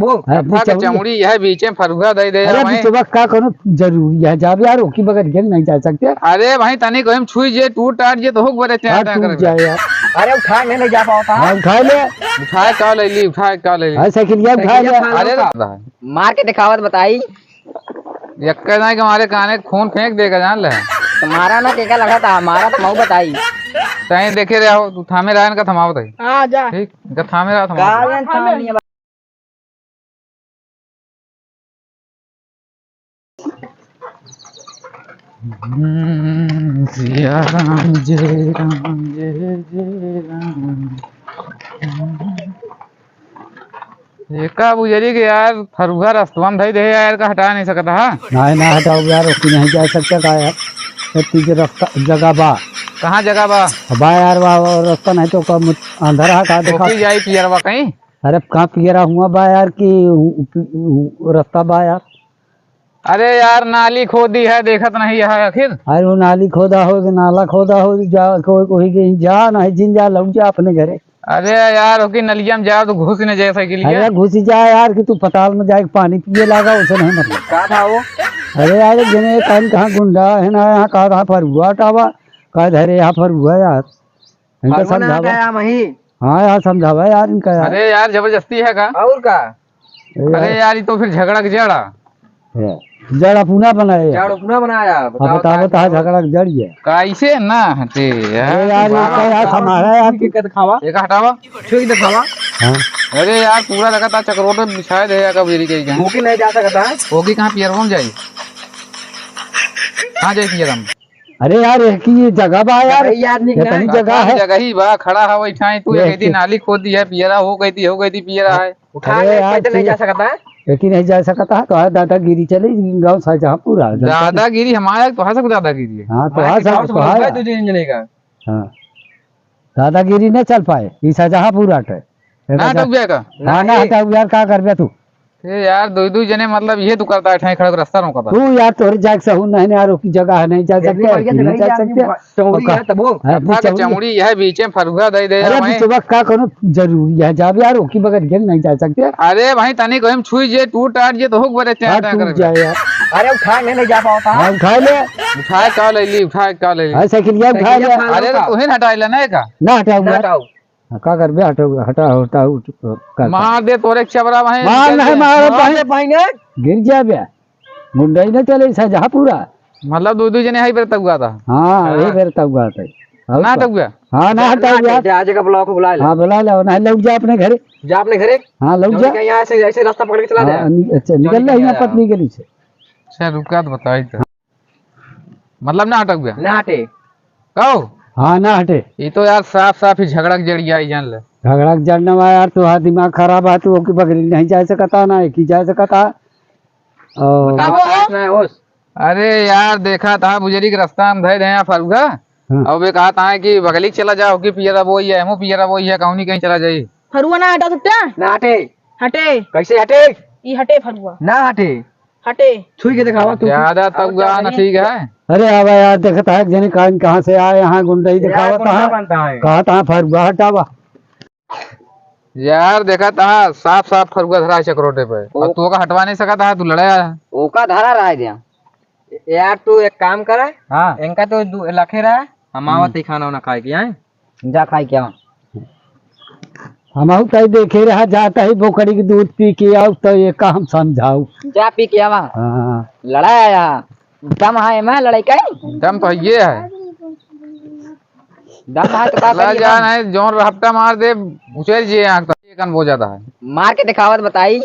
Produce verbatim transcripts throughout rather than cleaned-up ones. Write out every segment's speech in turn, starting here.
वो हाँ, कत्था के चौड़ी। चमड़ी यह बीचे में फरुहा दे दे अरे, वहीं। बिचवा का कोनो जरूरी है? जाब यार, ओकी बगैर गेल नहीं जा सकते। अरे भाई, तनी कोई में छुई जे, टूट टाट जे तो हुक बरे हाँ, चाहे टूट जाए यार। अरे, उठा ले, नहीं जा पावत। हाँ, उठा ले। उठाए का ले ली, उठाए का ले ली। हाँ, साइकिलिया उठा ले। साइकिलिया उठा ले। अरे, मार के दिखावत बताई। यक्का जाए के मारे काने खून फेंक देगा, जान ले। तुम्हारा ना केका लगा था, हमारा तो मऊ बताई। तैं देखे रहे हो, तू थामे रहा इनका थमावत है। हाँ, जा। ठीक, इनका थामे रहा, थमावत है। कागन थाम नहीं है। हम्म, सिया राम जय राम जय जय राम। एका बुजरी के यार, फरुहा रस्तवा में धई दे यार, का हटा नहीं सकता हा? नहीं, ना हटाओ यार, ओकी नहीं जा सकता का यार? इतनी जो रास्ता, जगह बा। कहाँ जगह बा? बा यार, बा, बा, रास्ता नहीं तो कब अंधेरा है, का देखा? ओकी जाई पियरवा कहीं? अरे, कहाँ पियरा हुआ बा यार कि उ-, उ-, उ-, रास्ता बा यार। अरे यार, नाली खोदी है, देखत नहीं है आखिर। अरे, वो नाली खोदा हो कि नाला खोदा हो, जा, कोई, कोई के जा, नहीं जिन जा, लौट जा अपने घरे। अरे यार, ओकी नलिया में जाओ तो घुस न जाए साइकिलिया। अरे, घुस जा यार कि तू पताल में जाए पानी पिए लागा, उसे नहीं मतलब। का था वो? अरे यार, जने कहीं कहाँ गुंडा है ना, यहाँ कहा था फरुआ टावा, कहा धरे यहाँ फरुआ यार। इनका फरुआ ना समझावा। गया वहीं। हाँ यार, समझावा यार इनका यार। अरे यार, जबरदस्ती है का? और का? ए अरे यार। यार, ये तो फिर झगड़ा के जड़ा। ए, जड़ अपना बनाए यार। जड़ अपना बनाया, अब बताओ बतावा का तो है करो? झगड़ा के जड़ ये। कैसे ना हटे यार? अरे यार, ये वाह। क्या यार, हमारा यार। छुई के दिखावा। एक हटावा। छुई के दिखावा। हाँ। अरे यार, पूरा लगातार चकरोट में बिछाए दे यार, कब गिरी गई कहाँ? वो की नहीं जा सकता है। वो की कहाँ पियरवा में जाई? कहाँ जाई पियरवा में? अरे यार, एक ही जगह बा यार। जगह ही यार, निकला इतनी है। जगह है। जगह ही बा, खड़ा है वही ठाई। तू ये एक दिन की नाली खोद दी है, पियरा हो गई थी, हो गई थी, पियरा है। उठा अरे ले, यार, पैदल नहीं तू जा सकता है। एक ही नहीं जा सकता है, तो है दादागिरी चली, गाँव शाहजहाँपुर आ जाता है। दादागिरी हमारा, तो है सब दादागिरी है। हाँ, तो हमारे है सब, गाँव से तो बोलता है। है तुझे इंजने का। हाँ। दादागिरी न चल पाए, ई शाहजहाँपुर आटे। ना हटा हटा उबिया का? हाँ, ना नहीं। हटा उबिया, का करबे तू? ए यार, दुई दुई जने, मतलब, ये तू करता है, ठाई खड़ा के रास्ता रोकता। तू यार, तोहरे जाए के सहूर नहीं ना यार, ओकी जगह है, नहीं जा सकते, नहीं जा सकते। चौड़ी है, तब वो। हाँ, कत्था के चौड़ी। चमड़ी है, बीचे में फरुहा दे दे अरे, भाई। बिचवा का कोनो जरूरी है, जाब यार, ओकी बगैर गेल नहीं जा सकते। अरे भाई, तनी कोई में छुई जे, टूट टाट जे, तो हुक बरे चाहे हाँ, टूट जाए यार। अरे, उठा ले, नहीं जा पावत। हाँ, उठा ले। उठाए का ले ली, उठाए का ले ली। हाँ, साइकिलिया उठा ले। साइकिलिया उठा ले। अरे, तो तोहे हटाई लेना है का? ना हटाओ ना यार। हटाओ। हाँ, का करबे? हटाओ, हटा, हटा, उठ, कर। मार दे तोरे चबरा भाई, मार निकल नहीं, दे। मार मार भाई। दे भाई ने। गिर जाबे। गुंडई न चले, शाहजहाँपुरा। मतलब, दो, दो जने हाई बेर तक हुआ था। हाँ, हाँ। यही बेर तक हुआ था। और ना का? हटा हुआ? हाँ, ना जा, हटा ना हुआ। हटा, जा, जगह बुलाओ, को बुला ले। हाँ, बुला ले, ना लौट जा अपने घरे। जा अपने घरे। हाँ, लौट जा। यहाँ से, ऐसे रास्ता पकड़ के चला जा। हाँ, नि-, अच्छा, निकल रही है पतली गली से। अच्छा, रुका तो बताई तो। मतलब ना हटक बे? ना हटे। कहो? हाँ, ना हटे। ये तो यार साफ साफ ही झगड़ा के जड़ गया, जान ले। झगड़ा के जड़ ना बा यार, तोहार दिमाग खराब है, तू ओकी बगली नहीं जा सकता, ना एकी जा सकता। और का हो? ना होश। अरे यार, देखा था बुजरी के रास्ता में धरे रहे हैं फरुआ। हाँ। और वे कहा था कि बगली के चला जाओ, कि पियरा बोई है, हमू पियरा बोई है, कहूँ नहीं कहीं चला जाई। फरुआ ना हटा सकते हैं? ना हटे। हटे। कैसे हटे? ये हटे फरुआ। ना हटे। हटे। छुई के दिखावा तू। ज्यादा तब और गाना क्या ठीक है। अरे आवा यार, देखता है जने कान कहाँ से आए, यहाँ गुंडई यार, दिखावत गुंडा है। बनता है। कहा था फरुआ हटावा। यार देखा था, साफ साफ फरुआ धरा है चकरोटे पे। ओ। और तू ओका हटवा नहीं सका था, तू लड़े आया। ओका धरा रहा है दिया। यार तू एक काम कर। हाँ। इनका तो दू-, लखे रहा, हम आवत हम्म। ही खाना वाना खाए के, आए? जा खाई के आओ। हमहू कहीं देखे रहा, जाता ही बोकरी के दूध पी के आओ, तो ये का हम समझाऊ। जा पी के आवा। हाँ। लड़ाई आया। दम है, मैं लड़ाई कहीं? दम तो ये है। दम है तो का ला करिए जान हम? है, जौन रपटा मार दे, उचल जे आँख तो, ये कन वो ज्यादा है। मार के दिखावत बताई।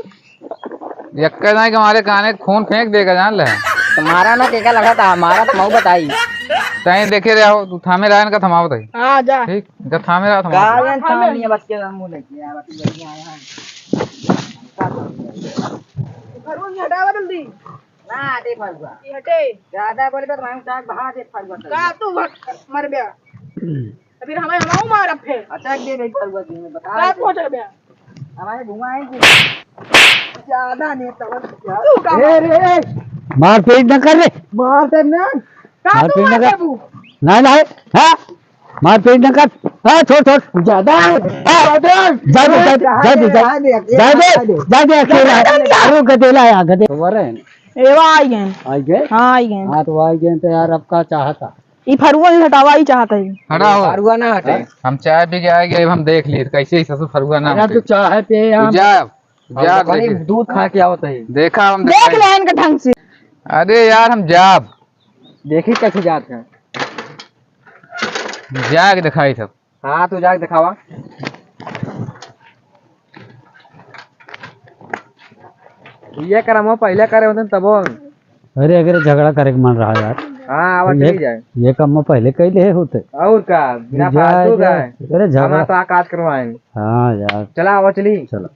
यक्का जाए के मारे काने खून फेंक देगा, जान ले। तुम्हारा ना केका लगा था, हमारा तो मऊ बताई। तैं देखे रहे हो, तू थामे रहा इनका थमावत है। हाँ, जा। ठीक, इनका थामे रहा, थमावत है। कागन थाम नहीं है, बस के मुंह लेके यार, बस लेके आया है। घरों से हटावा जल्दी। ना हटे फरुआ। ये हटे। ज्यादा बोले तो मैं उठा के भगा दे फरुआ। का तू भग-, मर गया। तो फिर हमें, हमें मारब फिर। अटक दे गई फरुआ जी में, बता का दे। तू अटक गया? हमारे घुमाए जी। ज्यादा नहीं तब क्या? तू का ए रे, ए, मारपीट न कर रे। मार दे ना। का तू मारपीट न मार कर। देबू? ना, ना, हाँ? मारपीट न कर। हाँ, छोड़, छोड़। ज्यादा है। हाँ, ज्यादा है। जा दे, जा दे, जा दे, जा दे, जा दे, जा दे, जा दे, अकेला है। अरे, गदेला है, गदे-, तुम्हारे हैं? एवा आई गए। आई गए? हाँ, आई गए। हाँ, तो आई गए तो यार, अब का चाहता? ई फरुआ नहीं हटावा, ई चाहता है। हटाओ। फरुआ ना हटे। हाँ? हम चाय पी के आ गए, अब हम देख लिए, कैसे ही ससुर फरुआ ना अरे, हटे। तू चाय पिए, हम जा, हम जा, तो कहीं देखे। दूध खा के आवत है। देखा, हम देख दिखाई। ले इनका ढंग से। अरे यार, हम जाब। देखी कैसे जात है। जाके दिखाई सब। हाँ, तू जाके दिखावा। ये करम हो, पहले करे होते तबो। अरे, अगर झगड़ा करे के मन रहा यार, हाँ, आवा, तो ये, चली जाए। ये काम में पहले कह ले होते। और का, बिना ये फालतू जाए, का है। अरे, झगड़ा। हमारा तो आकाश करवाएंगे। हाँ यार। चला, आवा, चली। चलो।